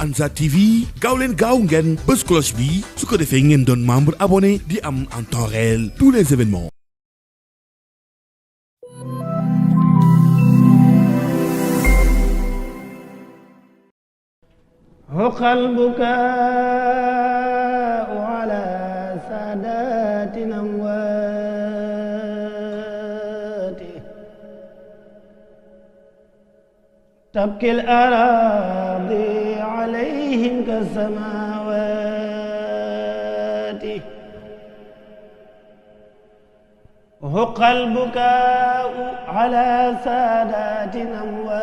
Ansar TV gaaw leen gaaw ngeen bës cloche bi su ko defee ngeen doon membre abonné di am en temps réel tous les événements. حق البكاء على سادات الأموات تبكي الأراضي عليهم كالسماوات حق البكاء على سادات الأموات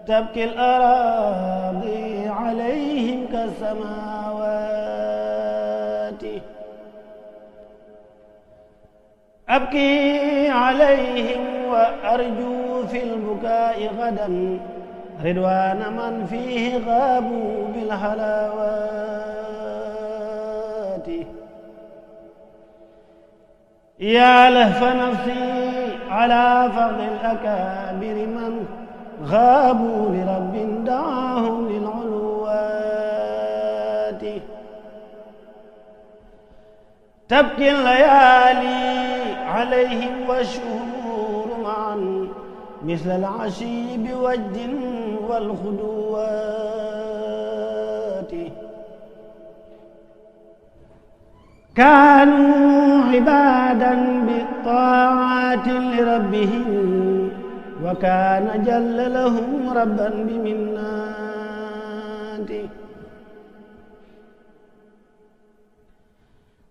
تبكي الأراضي عليهم كالسماوات أبكي عليهم وأرجو في البكاء غدا رضوان من فيه غابوا بالحلاوات يا لهف نفسي على فقد الأكابر من غابوا لرب دعاهم للعلوات تبكي الليالي عليهم والشهور معا مثل العشي بوجد والخدوات كانوا عبادا بالطاعات لربهم وكان جل لهم ربا بمناته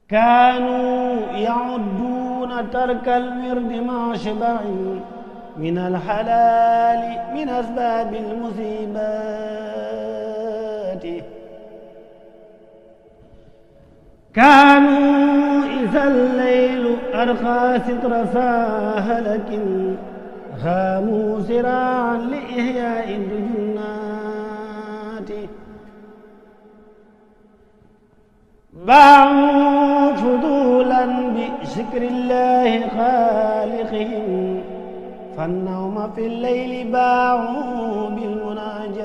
كانوا يعدون ترك الورد مع شبع من الحلال من أسباب المصيبات كانوا إذا الليل أرخى ستر ساهلك هاموا سراعا لإحياء الجنات باعوا فضولا بشكر الله خالقهم فالنوم في الليل باعوا بالمناجات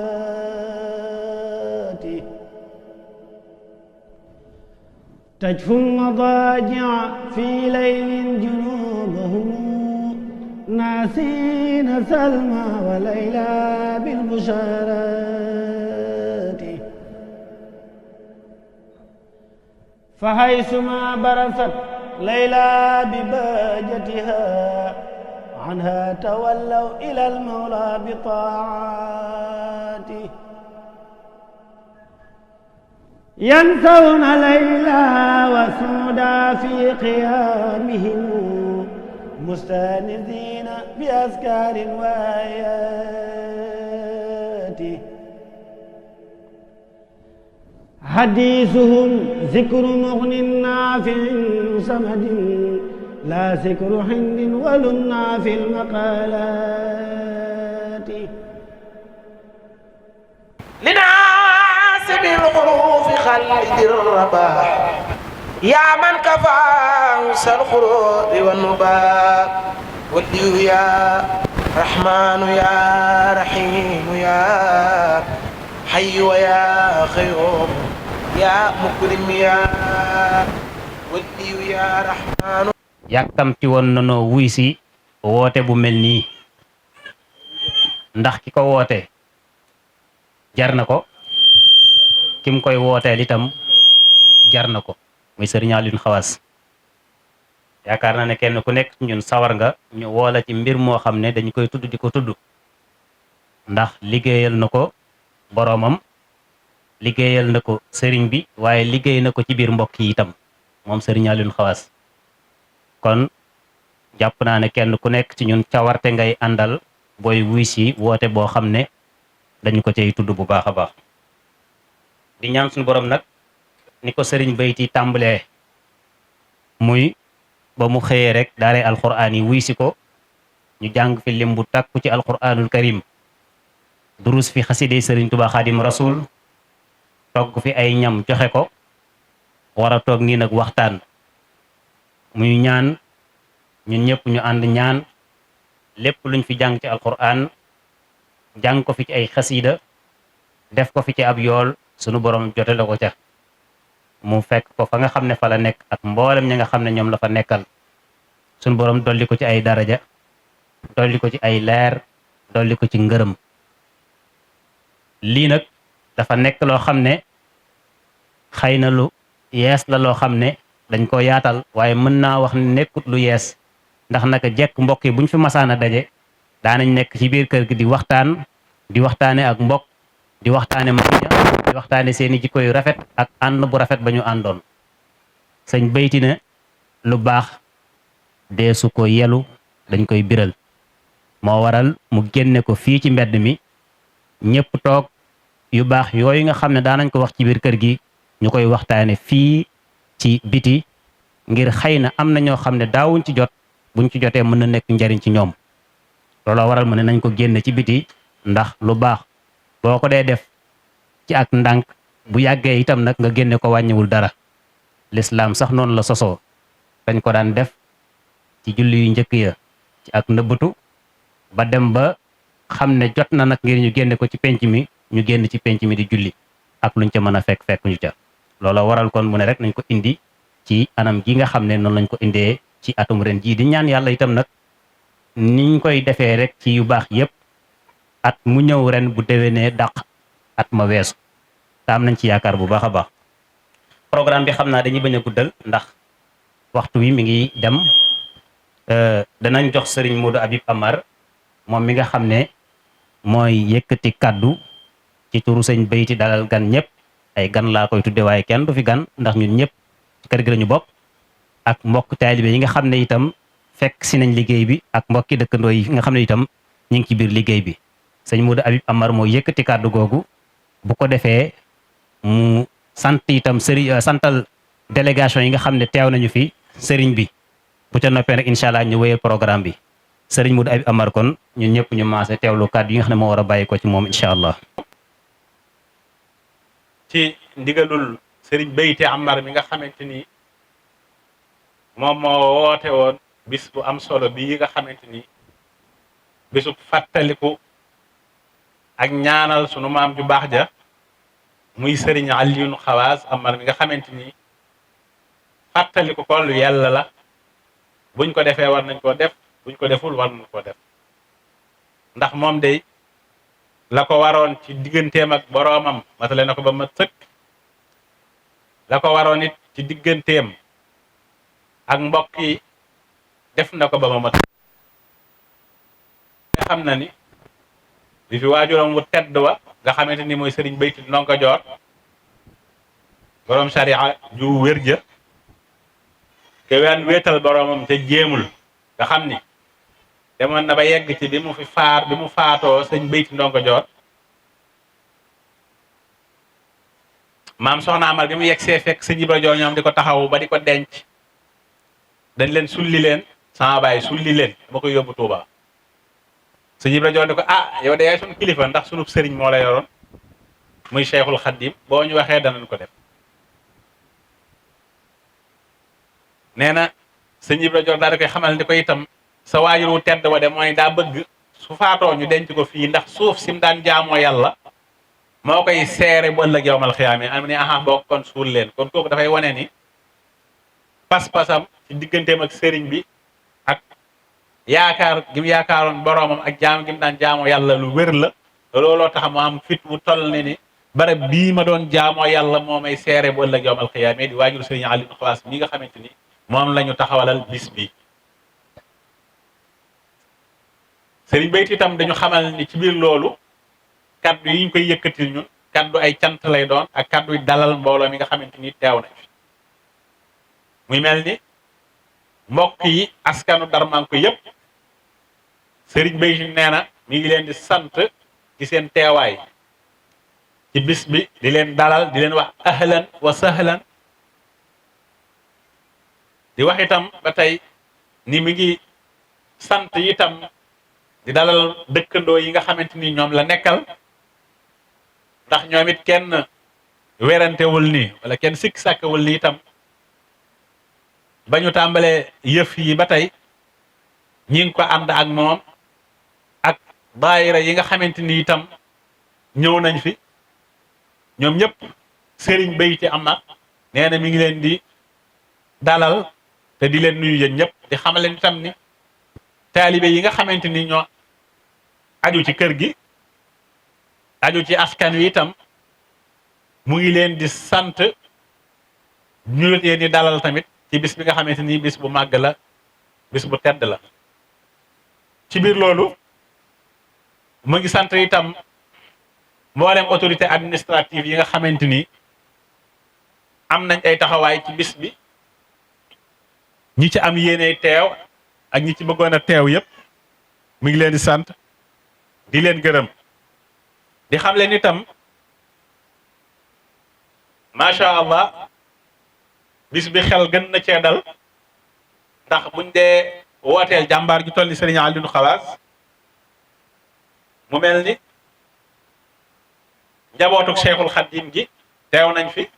تجفو المضاجع في ليل جنوبهم ناسين سلمى وليلى بالبشارات فحيثما برست ليلى ببهجتها عنها تولوا إلى المولى بطاعاته ينسون ليلى وسودا في قيامهم مستانسين بأذكار وآيات حديثهم ذكر مغن نافع صمد لا ذكر حند ولنا في المقالات لناسب الغروف خلد الرباح يا من كفاه الخروج والنباء وديو يا رحمن يا رحيم يا حي ويا خيوم يا مكرم يا وديو يا رحمن yàkkamti woon nanoo wuy si woote bu mel nii ndax ki ko woote jar na ko kim koy wooteel itam jar na ko muy Serigne Alioune Khawass yaakaar naa ne kenn ku nekk ñun sawar nga ñu woola ci mbir moo xam ne dañ koy tudd di ko tudd ndax liggéeyal na ko boroomam liggéeyal na ko sëriñ bi waaye liggéey na ko ci biir mbokk yi itam moom Serigne Alioune Khawass kon jàpp naa ne kenn ku nekk ci ñun cawarte ngay àndal booy wuy si woote boo xam ne dañu ko cay tudd bu baax a baax di ñaan suñu borom nag ni ko sëriñ bayti tàmbalee muy ba mu xëyee rek daaree alquraan yi wuy si ko ñu jàng fi lim bu tàkku ci alquraanul karim durus fi xaside sëriñ Tuubaa Xaadim Rasuul togg fi ay ñam joxe ko war a toog nii nag waxtaan muy ñaan ñun ñëpp ñu ànd ñaan lépp luñ fi jàng ci alquran jàng ko fi ci ay xasiida def ko fi ci ab yool sunu borom jote la ko ca mu fekk ko fa nga xam ne fa la nekk ak mboolem ñi nga xam ne ñoom la fa nekkal sunu borom dolli ko ci ay daraja dolli ko ci ay leer dolli ko ci ngërëm. lii nag dafa nekk loo xam ne xëy na lu yees la loo xam ne dañ ko yaatal waaye mën naa wax ne nekkut lu yees ndax naka jekk mbokk yi buñ fi masaan a daje daanañ nekk ci biir kër gi di waxtaane ak mbokk di waxtaane mag ña di waxtaane seeni jikko yu rafet ak ànd bu rafet ba ñu àndoon. sëñ Bayti ne lu baax deesu ko yelu dañ koy biral moo waral mu génne ko fii ci mbedd mi ñëpp toog yu baax yooyu nga xam ne daanañ ko wax ci biir kër gi ñu koy waxtaane fii ci biti ngir xëy na am na ñoo xam ne daawuñ ci jot buñ ci jotee mën na nekk njariñ ci ñoom. looloo waral mu ne nañ ko génne ci biti ndax lu baax boo ko dee def ci ak ndànk bu yàggee itam nag nga génne ko wàññiwul dara. lislaam sax noonu la sosoo dañ ko daan def ci julli yu njëkk ya ci ak nëbbatu ba dem ba xam ne jot na nag ngir ñu génne ko ci penc mi ñu génn ci penc mi di julli ak luñ ca mën a fekk ñu ca. looloo waral kon mu ne rek nañ ko indi ci anam gi nga xam ne noonu lañ ko indee ci atum ren jii di ñaan yàlla itam nag niñ koy defee rek ci yu baax yépp at mu ñëw ren bu déwénee dàq at ma weesu te am nañ ci yaakaar bu baax a baax. programme bi xam naa dañuy bañ a guddal ndax waxtu wi mi ngi dem danañ jox sëriñ Modou Habib Amar moom mi nga xam ne mooy yëkkati kàddu ci turu sëñ Bayti dalal gan ñëpp ay gan laa koy tudde waaye kenn du fi gan ndax ñun ñëpp ci kër gi lañu bokk ak mbokk taalibe yi nga xam ne itam fekk si nañ liggéey bi ak mbokki dëkkandoo yi nga xam ne itam ñu ngi ci biir liggéey bi. sëñ Modou Habib Amar moo yëkkati kàddu googu bu ko defee mu sant itam santal délégation yi nga xam ne teew nañu fi sëriñ bi bu ca noppee rek incha allah ñu wéyal programme bi sëriñ Modou Habib Amar kon ñun ñëpp ñu maase teewlu kàddu yi nga xam ne moo war a bàyyi ko ci moom incha allah. ci ndigalul sëriñ Bayti Amar mi nga xamante ni moom moo woote woon bis bu am solo bii nga xamante ni bisu fàttaliku ak ñaanal sunu maam ju baax ja muy sëriñ Alioune Khawass Amar mi nga xamante ni fàttaliku ko lu yàlla la buñ ko defee war nañ koo def buñ ko deful war nañ koo def ndax moom day la ko waroon ci digganteem ak boroomam matale na ko ba mat sëkk la ko waroon it ci digganteem ak mbokk yi def na ko ba ma mat nga xam na ni bi fi waajuram wu tedd wa nga xamante ni mooy sëriñ Bayti Ndongo Joor boroom sariya ju wér ja ke waan wéetal boroomam te jéemul nga xam ni demoon na ba yegg ci bi mu faatoo sëñ Bayti Ndongo Joor maam soxna Amar bi mu yegg see fekk sëñ Ibra Joor ñoom di ko taxawu ba di ko denc dañ leen sulli leen sama baay sulli leen dama koy yóbbu Tuuba sëñ Ibra Joor di ko yow de yaay sunu kilifa ndax sunu sëriñ moo la yoroon muy Cheikhul Khadim boo ñu waxee danañ ko def nee na sëñ Ibra Joor daal di koy xamal di ko itam sa waajur wu tedd wa de mooy daa bëgg su faatoo ñu denc ko fii ndax suuf si mu daan jaamoo yàlla moo koy seere bu ëllëg yawmal xiyaama am ni boo kon suul leen kon kooku dafay wane ni pas-pasam ci digganteem ak sëriñ bi ak yaakaar gi mu yaakaaroon boroomam ak jaam gi mu daan jaamoo yàlla lu wér la looloo tax mu am fit wu toll ni barab bii ma doon jaamoo yàlla moo may seere bu ëllëg yawmal xiyaama di waajur sëriñ Alioune Khawass mi nga xamante ni moom la ñu taxawalal bis bi sëriñ Bayti itam dañu xamal ni ci biir loolu kaddu yi ñu koy yëkkatil ñun kaddu ay cant lay doon ak kaddu yi dalal mbooloo mi nga xamante ni teew nañ fi muy mel ni mbokk yi askanu Darmanko yépp sëriñ Bayti nee na mi ngi leen di sant ci seen teewaay ci bis bi di leen dalal di leen wax ahlan wa sahlan di wax itam ba tey ni mi ngi sant itam di dalal dëkkandoo yi nga xamante ni ñoom la nekkal ndax ñoom it kenn werantewul ni wala kenn sikk sàkkawul ni itam ba ñu tàmbalee yëf yi ba tey ñi ngi ko ànd ak moom ak daayira yi nga xamante ni itam ñëw nañ fi ñoom ñëpp Serigne Beyti Amar nee na mi ngi leen di dalal te di leen nuyu yéen ñëpp di xamal leen itam ni taalibe yi nga xamante ni ñoo aju ci kër gi aju ci askan wi itam mu ngi leen di sant ñu leen di dalal tamit ci bis bi nga xamante ni bis bu màgg la bis bu tedd la ci biir loolu mu ngi sant itam mboolem autorité administrative yi nga xamante ni am nañ ay taxawaay ci bis bi ñi ci am yéene teew ak ñi ci bëggoon a teew yépp mu ngi leen di sant di leen gërëm di xam leen itam macha allah bis bi xel gën na cee dal ndax buñ dee wooteel jàmbaar ju toll ni Serigne Alioune Khawass mu mel ni njabootuk Cheikhul Khadim gi teew nañ fi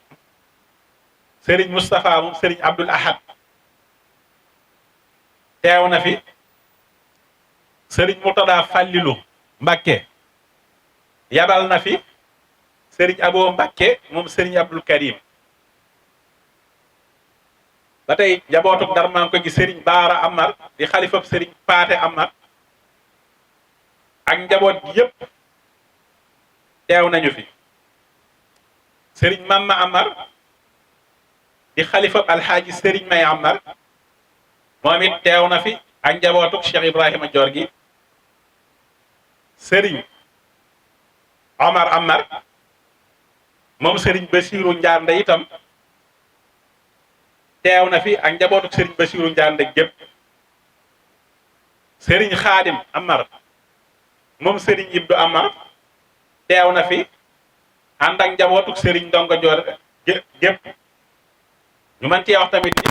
Serigne Moustapha moom Serigne Abdoul Ahad teew na fi Serigne Murtada Fallilou Mbacké yabal na fi Serigne Abo Mbacké moom Serigne Abdoul Karim ba tey njabootuk Darmanko gi Serigne Baara Amar di xalifab Serigne Paate Amar ak njaboot gi yépp teew nañu fi Serigne Mamma Amar di xalifab Alxaaji Serigne May Amar moom it teew na fi ak njabootuk Cheikh Ibrahima Dior gi Serigne Omar Amar moom Serigne Bassirou Ndiande itam teew na fi ak njabootuk Serigne Bassirou Ndiande gépp Serigne Khadim Amar moom Serigne Ibdou Amar teew na fi ànd ak njabootuk Serigne Ndongo Dior gépp ñu mën cee wax tamit ni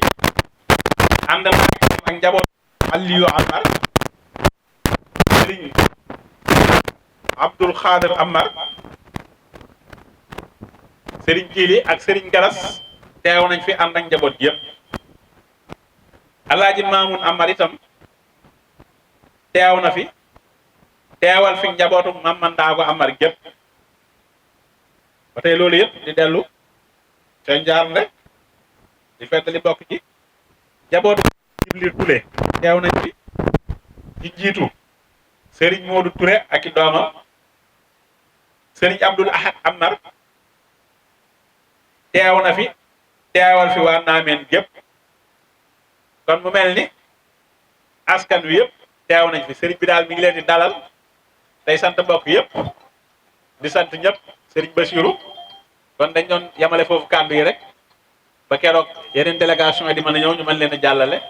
ànd na ak njaboot Aliou Amar Serigne Abdoul Khader Amar Serigne Jili ak Serigne Garas teew nañ fi ànd ak njaboot yëpp Alaaji Mamoun Amar itam teew na fi teewal fi njabootu Mame Ndaago Amar gépp ba tey loolu yëpp di dellu te njaar rek di fettali bokk ci njabootu Jibril Touré teew nañ fi ci jiitu Serigne Modou Touré ak i doomam Serigne Abdoul Ahad Amar teew na fi teewal fi waa Naameen gépp kon mu mel ni askan wi yëpp teew nañ fi Serigne bi daal mi ngi leen di dalal tey sant mbokk yëpp di sant ñëpp Serigne Bassirou kon dañ doon yamale foofu kàddu yi rek ba keroog yeneen délégation yi di mën a ñëw ñu mën leen a jàllale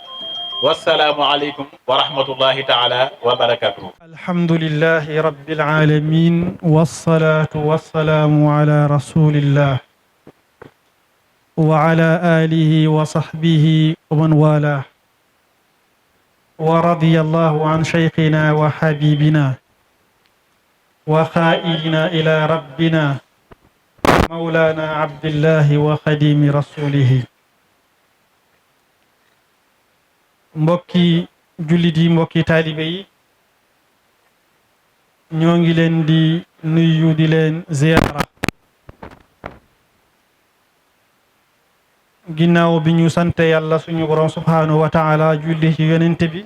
wassalaamu aleykum wa rahmatullahi taala wa barakatuhu alhamdulillahi rabbil alamin wassalatu wassalaamu ala rasulillah wa ala alihi wa sahbihi wa man wala wa radiyallahu an shaykhina wa habibina wa xaa'idina ila rabbina mawlana abdillahi wa xadimi rasulihi mbokki jullit yi mbokki taalibe yi ñoo ngi leen di nuyu di leen ziyaara ginnaaw bi ñu sante yàlla suñu borom subhaanahu wa taala julli ci yonente bi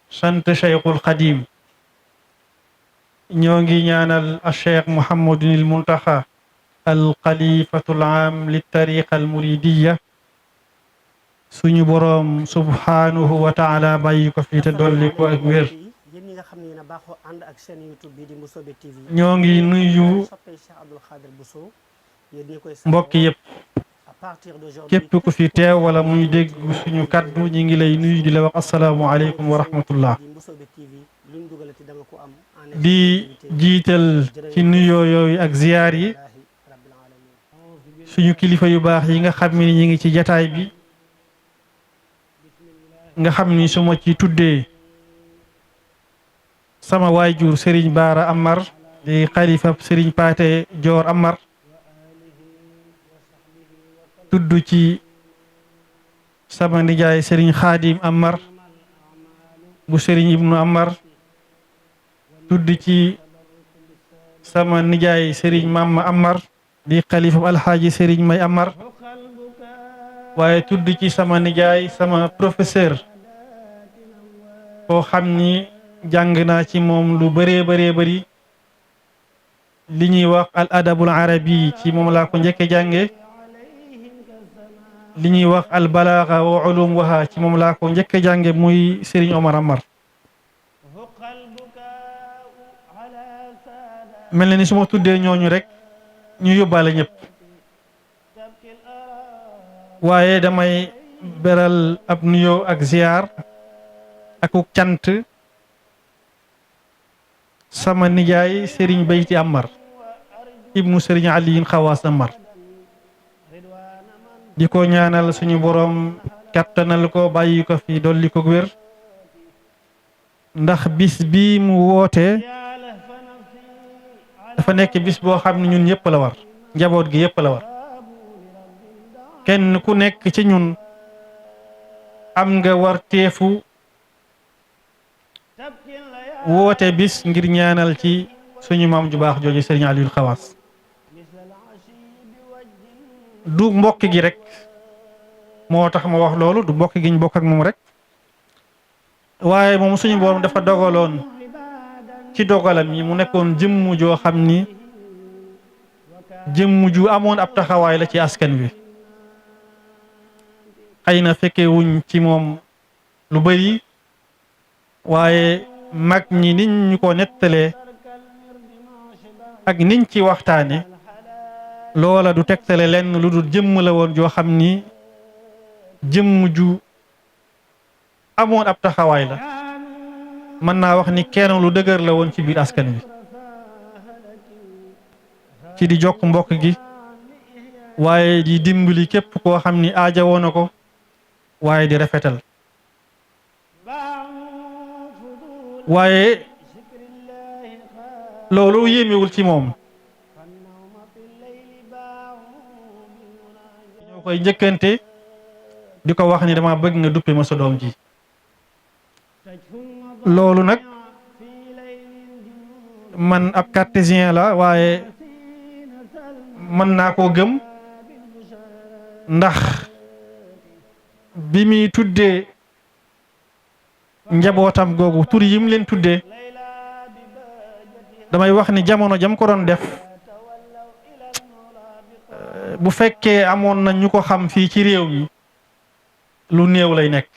sant Cheikhul Xadim ñoo ngi ñaanal a Cheikh Mouhamadunil Muntaxa al xalifatul aam li tariqa al muridiya suñu boroom subhanahu wa taala bàyyi ko fi te dolli ko ak wér ñoo ngi nuyu mbokki yëpp képp ku fi teew wala muy dégg suñu kaddu ñi ngi lay nuyu di la wax asalaamu aleykum wa rahmatullah di jiital ci nuyoo yooyu ak ziyaar yi suñu kilifa yu baax yi nga xam ni ñi ngi ci jataay bi nga xam ni su ma ci tuddee sama waajur Serigne Baara Amar di xalifa Serigne Paate Joor Amar tudd ci sama nijaay Serigne Khadim Amar bu Serigne Ibnu Amar tudd ci sama nijaay Serigne Mama Amar di xalifa alxaaji Serigne May Amar waaye tudd ci sama nijaay sama professeur koo xam ni jàng naa ci moom lu bëree bari li ñuy wax al adabul arabi ci moom laa ko njëkke jànge li ñuy wax al balaaga wa ulum waha ci moom laa ko njëkke jànge muy Serigne Omar Amar mel na ni su ma tuddee ñooñu rek ñu yóbbaale ñëpp waaye damay beral ab nuyoo ak ziar akuk cant sama nijaay Serigne Beyti Amar ibnu Serigne Aliyin Xawaas Amar di ko ñaanal suñu borom kattanal ko bàyyi ko fi dolli ko wér ndax bis bi mu woote dafa nekk bis boo xam ne ñun ñëpp la war njaboot gi yëpp la war kenn ku nekk ci ñun am nga war teefu woote bis ngir ñaanal ci suñu maam ju baax jooju Serigne Aliou Xawaas du mbokk gi rek moo tax ma wax loolu du mbokk gi ñu bokk ak moom rek waaye moom suñu borom dafa dogaloon ci dogalam yi mu nekkoon jëmm joo xam ni jëmm ju amoon ab taxawaay la ci askan wi xëy na fekke wuñ ci moom lu bari waaye mag ñi niñ ñu ko nettalee ak niñ ci waxtaane loola du tegtale lenn lu dul jëmm la woon joo xam ni jëmm ju amoon ab taxawaay la mën naa wax ni kenn lu dëgër la woon ci biir askan wi ci di jokk mbokk gi waaye di dimbali képp koo xam ni aaja woon na ko waaye di rafetal waaye loolu yéemewul ci moom ñoo koy njëkkante di ko wax ni dama bëgg nga duppe ma sa doom ji loolu nag man ab cartésien la waaye mën naa koo gëm ndax bi muy tuddee njabootam googu tur yim leen tuddee damay wax ni jamono jam ko doon def bu fekkee amoon na ñu ko xam fii ci réew mi lu néew lay nekk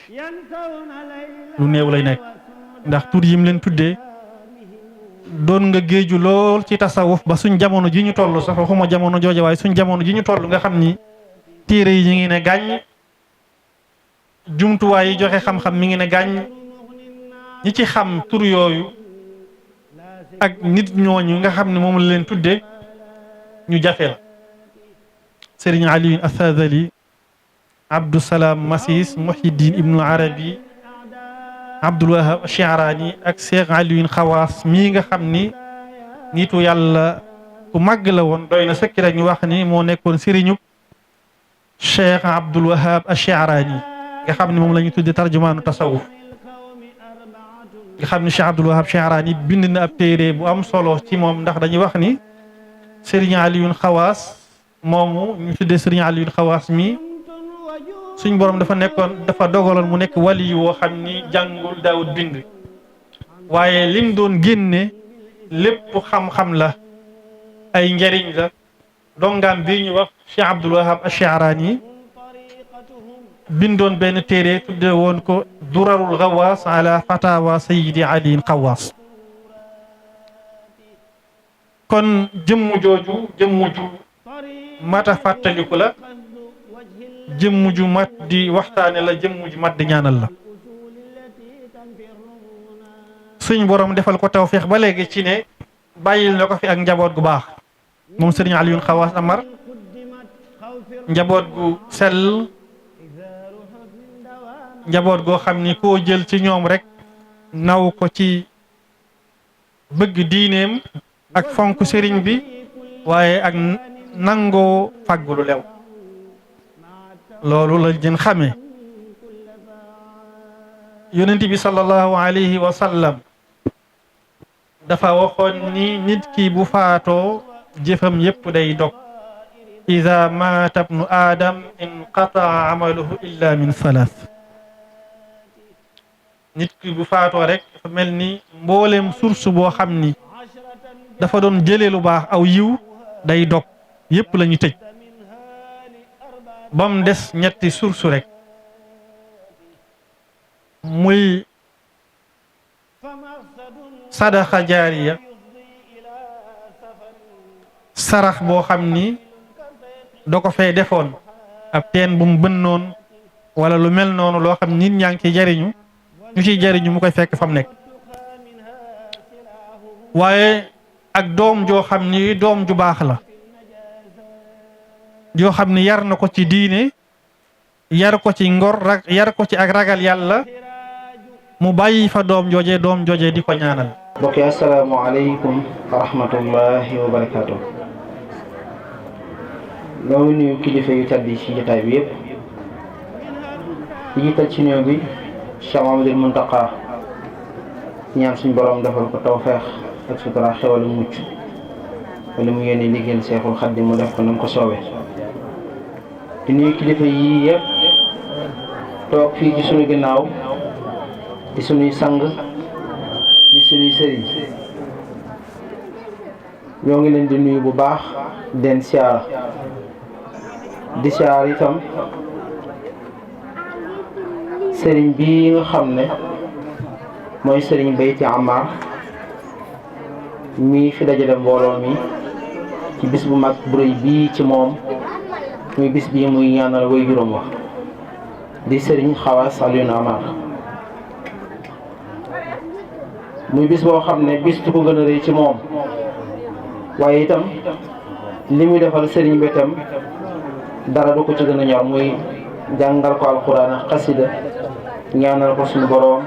ndax tur yim leen tuddee doon nga géeju lool ci tasawuf ba suñ jamono ji ñu toll sax waxuma jamono jooja waaye suñ jamono ji ñu toll nga xam ni téere yi ñu ngi ne gàññ jumtuwaay yi joxe xam-xam mi ngi ne gàññ ñi ci xam tur yooyu ak nit ñooñu nga xam ne moom la leen tuddee ñu jafe la Serigne Aliou Athazali Abdou Salam Masis Muhyiddin Ibnu Arabi Abdul Wahab Shi'rani ak Cheikh Aliou Xawaas mii nga xam ni nitu yàlla ku màgg la woon doy na sëkk rek ñu wax ni moo nekkoon sëriñu Cheikh Abdul Wahab Shi'rani nga xam ni moom la ñu tuddee tarjumaanu tasawuf nga xam ni Cheikh Abdul Wahab Shi'rani bind na ab téere bu am solo ci moom ndax dañuy wax ni Serigne Aliou Xawaas moomu ñu tuddee Serigne Aliou Xawaas mi suñ borom dafa dogaloon mu nekk wali woo xam ni jàngul daawut bind waaye lim doon génne lépp xam-xam la ay njariñ la dongaam bii ñu wax Cheikh Abdul Wahab Shi'rani bindoon benn téere tudde woon ko durarul Xawaas ala fatawa Sayyidi Ali Xawaas kon jëmm jooju jëmm ju mata fàttaliku la jëmm ju mat di waxtaane la jëmm ju mat di ñaanal la suñ borom defal ko tawféex ba léegi ci ne bàyyil na ko fi ak njaboot gu baax moom Serigne Aliou Xawaas Amar njaboot gu sell njaboot goo xam ni koo jël ci ñoom rek naw ko ci bëgg diineem ak fonk sëriñ bi waaye ak nangoo fàggu lu lew loolu la jën xamee yonent bi sallallahu alayhi wa sallam dafa waxoon ni nit ki bu faatoo jëfam yépp day dog ida maata bnu aadam inqataa amaluhu illa min salaas. nit ki bu faatoo rek dafa mel ni mboolem source boo xam ni dafa doon jëlee lu baax aw yiw day dog yépp la ñu tëj ba mu des ñetti source rek muy sadaxa jaariya sarax boo xam ni da ko fay defoon ab teen bu mu bënnoon wala lu mel noonu loo xam nit ñaa ngi ciy jariñu ñu ciy jariñu mu koy fekk fa mu nekk. waaye ak doom joo xam ni doom ju baax la joo xam ni yar na ko ci diine yar ko ci ngor yar ko ci ak ragal yàlla mu bàyyi fa doom jooje di ko ñaanal. mbokk yi assalaamu aleykum wa rahmatullahi wa barakaatu. noo ngi nuyu kilifa yu tedd ci jotaay bi yëpp di jiital ci nuyu bi Cheikh Mamadou Muntaqa ñaan suñu borom defal ko tawfeex ak sutura xewal mucc wala mu yéene liggéeyal Seexul Xadiim mu def ko na mu ko soobee. di nuyu kilifa yii yëpp toog fii ci suñu ginnaaw di suñuy sang di suñuy sëriñ ñoo ngi leen di nuyu bu baax den siyaara di siyaar itam sëriñ bii nga xam ne mooy sëriñ Bayti Amar mii fi dajale mbooloo mi ci bis bu mag bu rëy bii ci moom muy bis bii muy ñaanal way juróom wax di sëriñ Xawaas Alioune Amar muy bis boo xam ne bis du ko gën a rëy ci moom waaye itam li muy defal sëriñ bi itam dara du ko ci gën a ñor muy jàngal ko alxuraan ak xasida ñaanal ko suñu boroom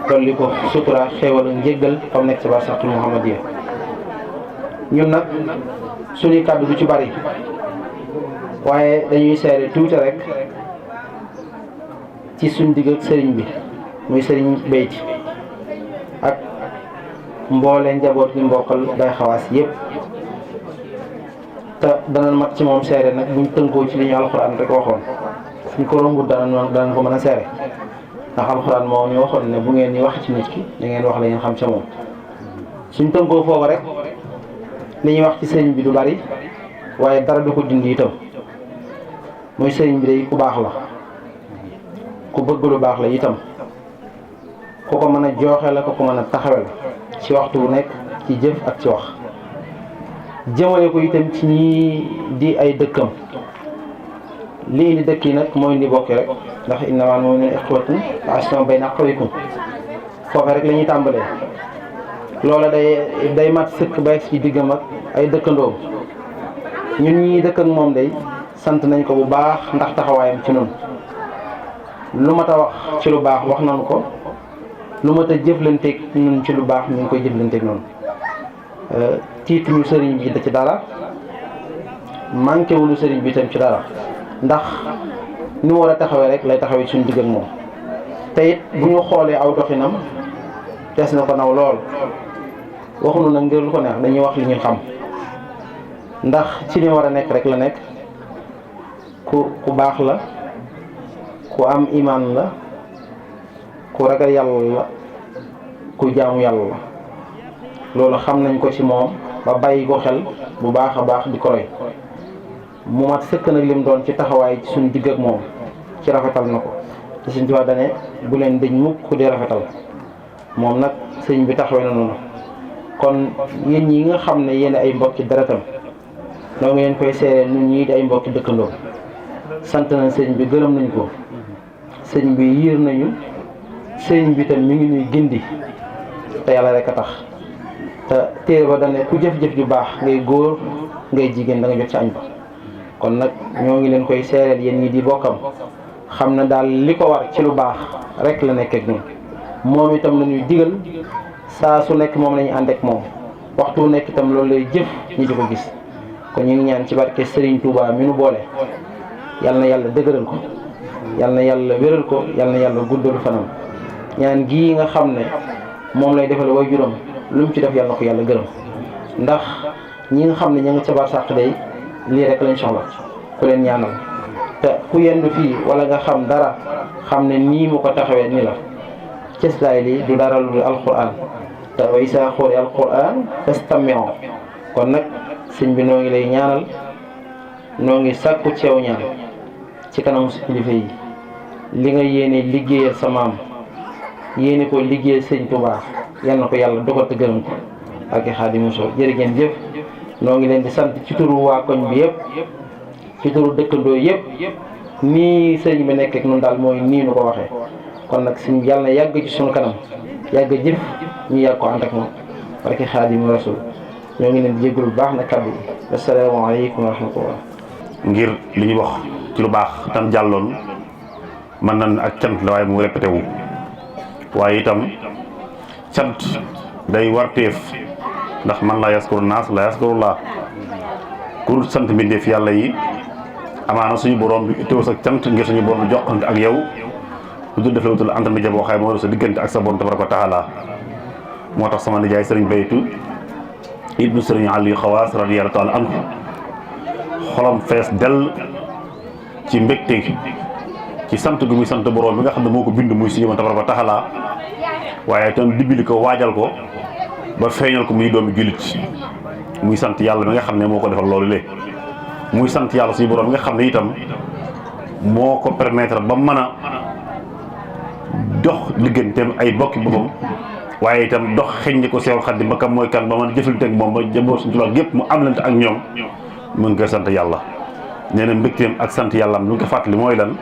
dolli ko sutura xéewal njéggal fam nekk ci barsàqul muhammadiya. ñun nag suñuy kàddu du ci bari waaye dañuy seere tuuti rek ci suñ digg ak sëriñ bi muy sëriñ Bayti ak mboole njaboot gi mbokkal day xawaas yépp te dana mat ci moom seere nag buñ tënkoo ci li ñu alxuraan rek waxoon suñ ko rombut danañ ko mën a seere ndax alxuraan moo ñu waxoon ne bu ngeen di wax ci nit ki da ngeen wax la ngeen xam ca moom. suñ tënkoo foofu rek li ñuy wax ci sëriñ bi du bari waaye dara du ko dindi itam muy sëriñ bi day ku baax la ku bëgg lu baax la itam ku ko mën a jooxe la ku ko mën a taxawe la ci waxtu wu nekk ci jëf ak ci wax jëmale ko itam ci ñi di ay dëkkam. li indi dëkk yi nag mooy indi bokk rek ndax innamal mu'minuuna ixwatun fa aslihu bayna axawaykum foofe rek la ñuy tàmbalee loola day mat sëkk ba ci diggam ak ay dëkkandoom ñun ñii dëkk ak moom day sant nañ ko bu baax ndax taxawaayam ci noonu lu mat a wax ci lu baax wax nañu ko lu mat a jëflanteeg ñun ci lu baax ñu ngi koy jëflanteeg noonu tiituñu sëriñ bi da ci dara manqué wuñu sëriñ bi itam ci dara ndax ni mu war a taxawee rek lay taxawee suñu digg ak moom te it bu ñu xoolee aw doxinam des na ko naw lool waxuñu nag ngir lu ko neex dañuy wax li ñu xam ndax ci li war a nekk rek la nekk ku baax la ku am imaan la ku ragal yàlla la ku jaamu yàlla la loolu xam nañ ko ci moom ba bàyyi ko xel bu baax a baax di ko roy mu mat sëkk nag lim doon ci taxawaay ci suñu digg ak moom ci rafetal na ko te suñ tubaab dane bu leen dëñ mukk di rafetal moom nag sëñ bi taxawee na noonu kon yéen ñi nga xam ne yéen ay mbokki deretam noo ngi leen koy seeree ñun ñii di ay mbokki dëkkandoo sant nañ sëñ bi gërëm nañ ko sëñ bi yiir nañu sëñ bi tam mi ngi ñuy gindi te yàlla rek a tax te téere ba dane ku jëf-jëf ju baax ngay góor ngay jigéen da nga jot ci añ ba kon nag ñoo ngi leen koy seereel yéen ñi di bokkam xam na daal li ko war ci lu baax rek la nekk ak ñun moom itam la ñuy digal saa su nekk moom la ñu ànd ak moom waxtu wu nekk itam loolu lay jëf ñi di ko gis kon ñu ngi ñaan ci barke Serigne Touba mi nu boole yal na yàlla dëgëral ko yal na yàlla wéral ko yal na yàlla guddalu fanam ñaan gii nga xam ne moom lay defal way juróom lu mu ci def yàlla na ko yàlla gërëm ndax ñi nga xam ne ña nga ca barsàq day lii rek lañ soxla ku leen ñaanal te ku yendu fii wala nga xam dara xam ne nii mu ko taxawee ni la cëslaay lii du dara lu alquran te wa izaa quri'a alquran fastami'u kon nag sëñ bi noo ngi lay ñaanal noo ngi sàkku ceew ñaan ci kanam si kilifa yi li nga yéene liggéeyal sa maam yéene ko liggéeyal sëñ Tuubaa yal na ko yàlla dogal te gërëm ko ak Xaadimu Rasuul jërë ngeen jëf noo ngi leen di sant ci turu waa koñ bi yëpp ci turu dëkkandoo yëpp nii sëñ bi nekk ak ñun daal mooy nii nu ko waxee kon nag sëñ yàlla na yàgg ci sunu kanam yàgg jëf ñu yàgg ko ànd ak moom barke Xaadimu Rasuul ñoo ngi leen di jégalu bu baax na kàddu yi asalaamaaleykum wa rahmatullah ngir li ñu wax ci lu baax tam jàlloon mën nañ ak cant la waaye mu répété wu waaye itam cant day warteef ndax man la yaskuru naas la yaskurullah ku sant mbindeef yàlla yi amaana suñu borom bi teew sa cant ngir suñu borom joxante ak yow lu dul def la wutul anta média boo xay moo sa diggante ak sa borom tabaraka wa taala moo tax sama nijaay sëriñ Baytu ibnu sëriñ Aliou Xawaas radiyallahu taala anhu xolam fees dell ci mbégte ci sant gu muy sant borom bi nga xam ne moo ko bind muy suñu borom tabaraka wa taala waaye itam dimbali ko waajal ko ba feeñal ko muy doomi jullit muy sant yàlla mi nga xam ne moo ko defal loolu lé muy sant yàlla suñu borom mi nga xam ne itam moo ko permettre ba mën a dox digganteem ay bokki boppam waaye itam dox xëñ ni ko Seexul Xadiim ba kam mooy kan ba mën a jëflante ak moom ba jëmboor suñu tubaab gépp mu am lante ak ñoom mu ngi koy sant yàlla nee na mbégteem ak sant yàlla am lu ngi ko fàttali mooy lan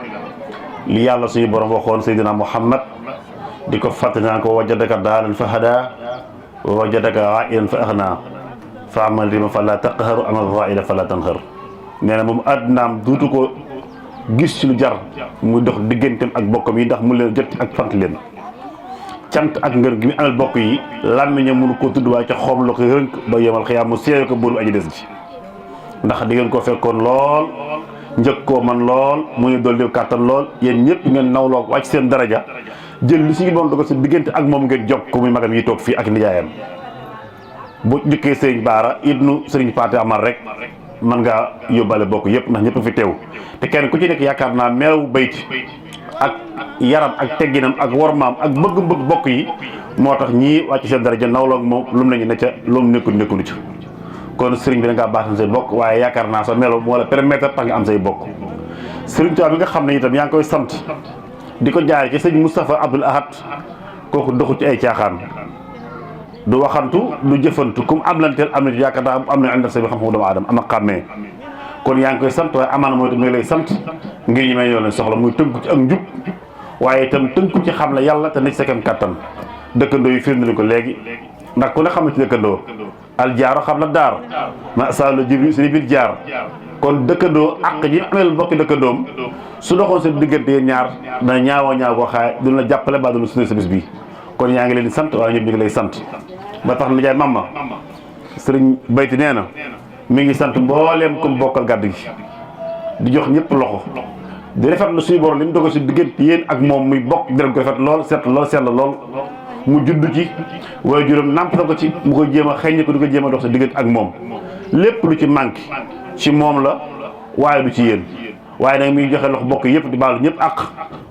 li yàlla suñu borom waxoon Seydina Muhammad di ko fàttali naan ko wajadaka daalan fa hada wa wajadaka a'ilan fa aghnaa fa amal rima fa la taqharu amal zaa'ila fa la tanhar nee na moom àddunaam duutu ko gis ci lu jar muy dox digganteem ak bokkam yi ndax mu leen jot ak fant leen cant ak ngër gi mu amal bokk yi làmmiñam mënu ko tudd waaye ca xoom la ko rënk ba yemal xiyaam mu seere ko buuru aji des ji ndax di ngeen ko fekkoon lool njëkk koo man lool mu ngi dolli kàttan lool yéen ñëpp ngeen nawloo wàcc seen daraja jël li si doon dogal seen diggante ak moom ngeen jokk ko muy magam yi toog fii ak nijaayam bu njëkkee sëriñ Baara ibnu sëriñ Paate Amar rek man ngaa yóbbaale bokk yëpp ndax ñëpp fi teew te kenn ku ci nekk yaakaar naa meew bayti ak yaram ak tegginam ak wormaam ak bëgg-bëgg bokk yi moo tax ñii wàcc seen daraja nawloo moom lu mu nañu ne ca lu mu nekkul ci kon sëriñ bi da ngaa baax say bokk waaye yaakaar naa sa melo moo la permettre tax nga am say bokk sëriñ Tuubaa bi nga xam ne itam yaa ngi koy sant di ko jaare ci sëñ Moustapha Abdoul Ahad kooku doxu ci ay caaxaan du waxantu du jëfantu comme am lanteel am na ci yaakaar naa am na àndal sa bi xam-xamu doomu aadama am na xàmmee kon yaa ngi koy sant waaye amaana mooy itam mi ngi lay sant ngir ñi may yoon leen soxla muy tënku ci ak njub waaye itam tënku ci xam la yàlla te nekk sa kem kàttan dëkkandoo yi firnde ko léegi ndax ku ne xam na ci dëkkandoo aljaaro xam la daar ma salo jibril seni biir jaar kon dëkkandoo ak ñi ameel mbokki dëkkandoom su doxoon seen diggante yéen ñaar dana ñaawoo ñaaw koo xaay du la jàppale ba du la sunee sa bis bi kon yaa ngi leen di sant waaye ñëpp ñu ngi lay sant ba tax na jaay mamma sëriñ Bayti nee na mi ngi sant mbooleem comme bokkal gàdd gi di jox ñëpp loxo di rafetlu suñu borom li mu dogal si diggante yéen ak moom muy bokk di leen ko rafet lool seet lool sell lool mu judd ci waaye juróom nàmp na ko ci mu ko jéem a xëy ko di ko jéem a dox sa diggante ak moom lépp lu ci manqué ci moom la waaye du ci yéen waaye nag muy joxe loxo bokk yëpp di baalu ñëpp ak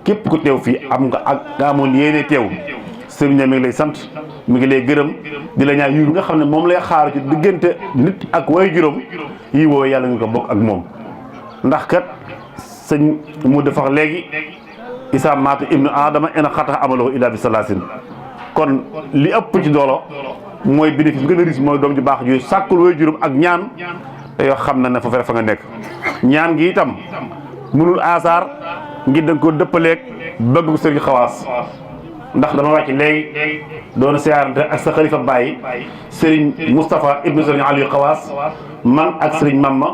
képp ku teew fii am nga ak nga amoon yéene teew sëriñ mi ngi lay sant mi ngi lay gërëm di la ñaan yu nga xam ne moom lay xaar ci diggante nit ak way juróom yi woowe yàlla nga ko bokk ak moom ndax kat sëñ mu defax léegi isa maata ibnu adama ina xata amalahu illa bi salaasin kon li ëpp ci doolo mooy bénéfice gën a riche mooy doom ju baax ju sàkkul way juróom ak ñaan te yoo xam na ne fa nga nekk ñaan gi itam mënul asaar ngir da nga ko dëppaleeg bëgg ko sëriñ Xawaas ndax dama wàcc léegi doon siyaarante ak sa xalifa Baye Serigne Moustapha ibnu Serigne Aliou Xawaas man ak Serigne Mamma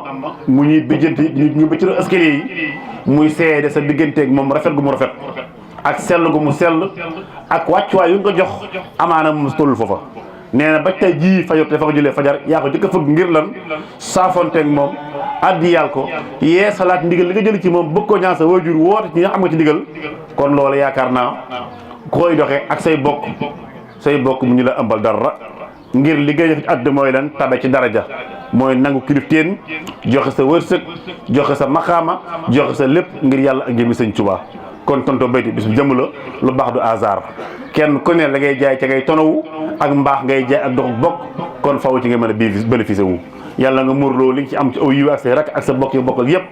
mu ñuy bijjanti ñu bëccëg escalier yi muy seede sa digganteeg moom rafet gu mu rafet ak sell gu mu sell ak wàccuwaay yu nga ko jox amaana moom tollul foofa nee na ba tey jii fajar te fa ko jëlee fajar yaa ko jëkk a fëgg ngir lan saafonteeg moom addi yàlla ko yee salaat ndigal li nga jël ci moom bëgg koo ñaan sa waajur woote ci nga xam nga ci ndigal kon loolu yaakaar naa koy doxee ak say bokk mu ñu la ëmbal dara ngir li ngay def ci àdduna mooy lan tabe ci daraja mooy nangu kilifteen joxe sa wërsëg joxe sa maxaama joxe sa lépp ngir yàlla ak jëmi sëñ Tuubaa kon tonto Béyti bis bu jëmm la lu baax du hasard kenn ku ne la ngay jaay ca ngay tonawu ak mbaax ngay jaay ak dox bokk kon faw ci nga mën a bénéficié wu yàlla nga muurloo li nga ci am ci aw yiw ak say rak ak sa bokk yi bokk ak yëpp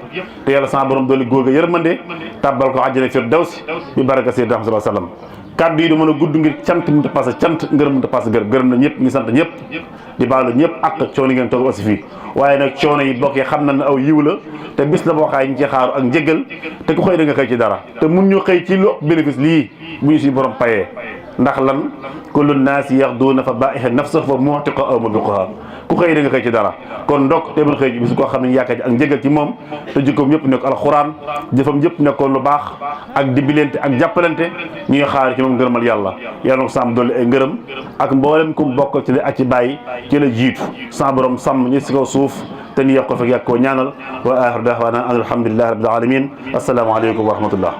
te yàlla sama borom dooli góor ga yërmande tàbbal ko àjjana firdawsi bi baraka sayyidina Muhammad sallallahu alayhi wa sallam kaddu yi du mën a gudd ngir cant mënut a passé cant ngërëm mënut a passé gërëm na ñëpp ngi sant ñëpp di baalu ñëpp ak coono ngeen toog aussi fii waaye nag coono yi bokkee xam na ne aw yiw la te bis la boo xaay ñu ci xaaru ak njëggal te ku xëy da nga xëy ci dara te mun ñu xëy ci lu bénéfice lii bu ñu suñu borom payee ndax lan kullu naasi yaxduuna fa baa'iha nafsa fa mu'tiqa aw mubiquha ku xëy da nga xëy ci dara kon ndok te mun xëy ci bis koo xam ne yaakaar ci ak njëggal ci moom te jikkoom yëpp nekk alxuraan jëfam yëpp nekkoon lu baax ak dimbalante ak jàppalante ñu ngi xaar ci moom ngërëmal yàlla yàlla na ko sàmm dolli ay ngërëm ak mboolem ku bokk ci la ak ci bàyyi ci la jiitu sa borom sàmm ñi si kaw suuf te ni yàq ko fekk yàgg koo ñaanal wa aaxiru da'waana an alhamdulillahi rabbil alamin assalaamu aleykum wa rahmatullah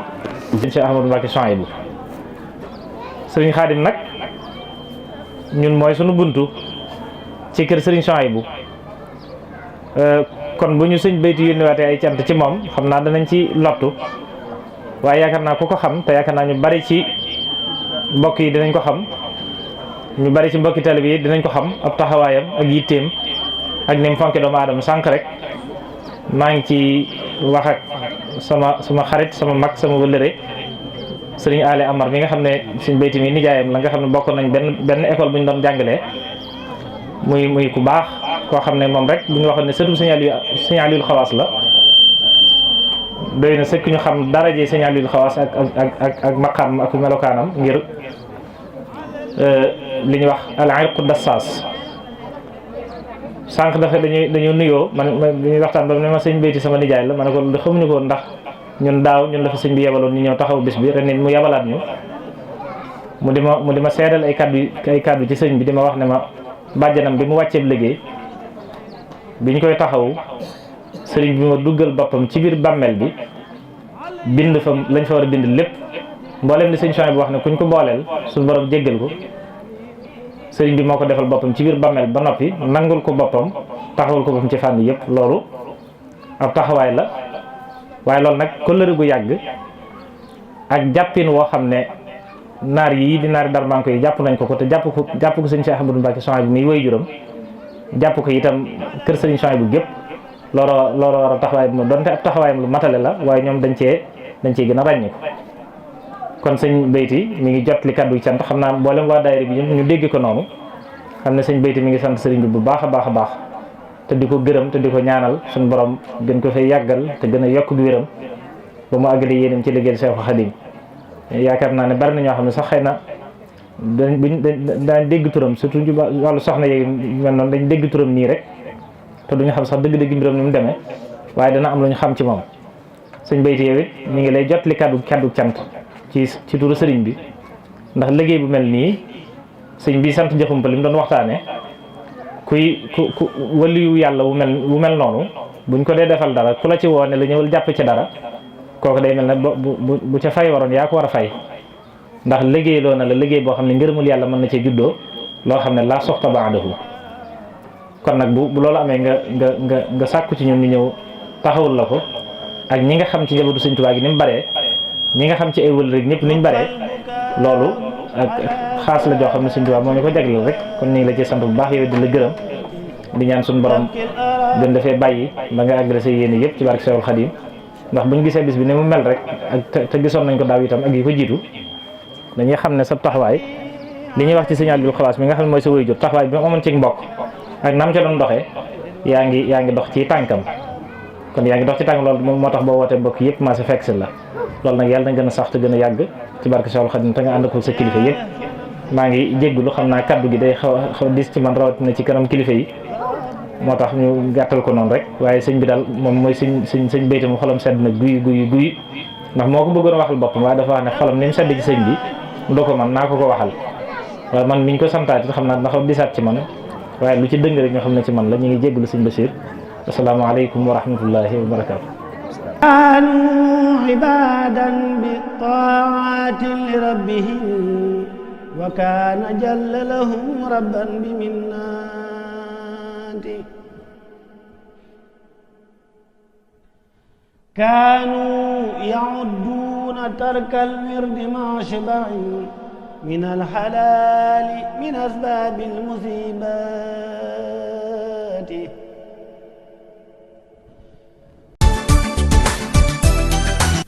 Cheikh Ahmadou Mbacké Souhaïbou sëriñ Xaadim nag ñun mooy sunu buntu ci kër sëriñ Souhaïbou kon bu ñu sëñ Béyti yónniwaatee ay cant ci moom xam naa danañ ci lottu waaye yaakaar naa ku ko xam te yaakaar naa ñu bari ci mbokk yi dinañ ko xam ñu bari ci mbokki talib yi dinañ ko xam ab taxawaayam ak yitteem ak ni mu fonke doomu aadama sànq rek maa ngi ci wax ak sama xarit sama mag sama wëllëre sëriñ Ali Amar mi nga xam ne sëñ Béyti mi nijaayam la nga xam ne bokk nañ benn école bu ñu doon jàngalee muy ku baax koo xam ne moom rek bu ñu waxoon ne sëtu sëñ Aliou Xawaas la doy na sëkk ñu xam daraje sëñ Aliou Xawaas ak maqaam ak melokaanam ngir li ñuy wax al irqu dassaas sànq dafa dañu nuyoo man dañuy waxtaan ba ne ma sëñ Béyti sama nijaay la ma ne ko xamuñu ko ndax ñun daaw ñun la fa sëñ bi yebaloon ñu ñëw taxaw bis bi ren nit mu yebalaat ñu mu di ma seedal ay kaddu ci sëñ bi di ma wax ne ma bàjjanam bi mu wàcceeb liggéey bi ñu koy taxaw sëriñ bi ma duggal boppam ci biir bàmmeel bi bind fa lañ fa war a bind lépp mboolem li sëñ Souhaïbou bu wax ne kuñ ko booleel suñu borom jéggal ko sëriñ bi moo ko defal boppam ci biir bàmmeel ba noppi nangul ko boppam taxawul ko boppam ci fànn yëpp loolu ab taxawaay la waaye loolu nag kóllëre gu yàgg ak jàppin woo xam ne naar yii di naari darmanko yi jàpp nañ ko te jàpp ko sëñ Cheikh Ahmadou Mbacké Souhaïbou mi way juróom jàpp ko itam kër sëriñ Souhaïbou gépp loolu war a taxawaay bi donte ab taxawaayam lu matale la waaye ñoom dañ cee gën a ràññi ko kon sëñ Béyti mi ngi jot li kaddu cant xam naa mboolem waa daayira bi ñu dégg ko noonu xam ne sëñ Béyti mi ngi sant sëriñ bi bu baax a baax a baax te di ko gërëm te di ko ñaanal suñu borom gën ko fay yàggal te gën a yokk gu wéram ba mu àggale yéenam ci liggéey Cheikh Khadim yaakaar naa ne bari na ñoo xam ne sax xëy na daañ dégg turam surtout wàllu soxna yeeg mel noonu dañ dégg turam nii rek te duñu xam sax dëgg-dëgg mbiram ni mu demee waaye dana am lu ñu xam ci moom sëñ Béyti yow it ñu ngi lay jot li kaddu cant ci turu sëriñ bi ndax liggéey bu mel nii sëñ bi sant Jaxumpa li mu doon waxtaane ku waliyu yàlla wu mel noonu buñ ko dee defal dara ku la ci woo ne la ñëwal jàpp ci dara kooku day mel ne bu ca fay waroon yaa ko war a fay ndax liggéey loo na la liggéey boo xam ne ngërëmul yàlla mën na cee juddoo loo xam ne laa soxta ba'dahu kon nag bu loolu amee nga sàkku ci ñun ñu ñëw taxawul la ko ak ñi nga xam ci njabootu Sëñ Tuubaa gi ni mu baree ñi nga xam ci ay wël rek ñëpp niñ baree loolu ak xaas la joo xam ne Sëñ Tuubaa moo ñu ko jagleel rek kon ñu ngi la ci sant bu baax yow di la gërëm di ñaan suñu borom gën dafee bàyyi ba nga àggale sa yéene yëpp ci barke Seexul Xadiim ndax buñ gisee bis bi ni mu mel rek ak te gisoon nañ ko daaw itam ak yi ko jiitu dañuy xam ne sa taxawaay li ñuy wax ci Sëñ Aliou Xawaas mi nga xam ne mooy sa waajur taxawaay bi mu amoon ci mbokk ak nam ca doon doxee yaa ngi dox ci tànkam kon yaa ngi dox ci tànkam loolu moo tax boo wootee mbokk yëpp maa sa fekk si la loolu nag yàlla na gën a sax te gën a yàgg ci barke Seexul Xadiim te nga ànd ko sa kilifa yëpp maa ngi jéggulu xam naa kaddu gi day xaw dis ci man rawatina ci kanam kilifa yi moo tax ñu gàttal ko noonu rek waaye sëñ bi daal moom mooy sëñ Béyti mu xolam sedd na guy ndax moo ko bëggoon a waxal boppam waaye dafa wax ne xolam ni mu sedd ci sëñ bi mu doo ko man naa ko waxal waaye man miñ ko santaat it xam naa dafa disaat ci man waaye lu ci dëng rek ñoo xam ne ci man la ñu ngi jégglu sëñ Bachir asalaamaaleykum wa rahmatullahi wa barakaatu كانوا عبادا بالطاعات لربهم وكان جل لهم ربا بمناته كانوا يعدون ترك الورد مع شبع من الحلال من أسباب المصيبات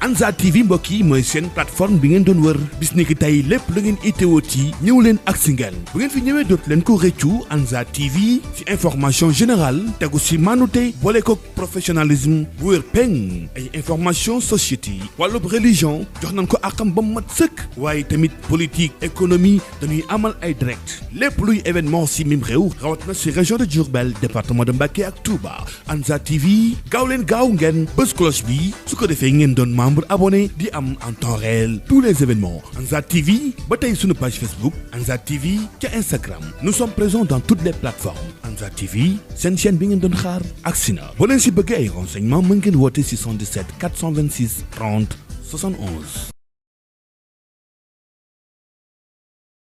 Ansar TV mbokk yi mooy seen plateforme bi ngeen doon wër bis ni ki tey lépp lu ngeen itteewooti ñëw leen ak si ngeen bu ngeen fi ñëwee dootu leen ko rëccu. Ansar TV ci information générale tegu si manute boole ko professionnalisme bu wér peng ay information société wàllub religion jox nañ ko àqam ba mat sëkk waaye tamit politique économie dañuy amal ay direct lépp luy événement si mim réew rawat na si région de Diourbel département de Mbacké ak Touba. Ansar TV gaaw leen gaaw ngeen bës cloche bi su ko defee ngeen doon membre abonné di am en temps réel tous les événements. Ansar TV ba tey sunu page Facebook Ansar TV ca Instagram nous sommes présents dans toutes les plateformes. Ansar TV seen chaîne bi ngeen doon xaar agsi na boo leen si bëggee ay renseignements mën ngeen woote si 77 426 30 71.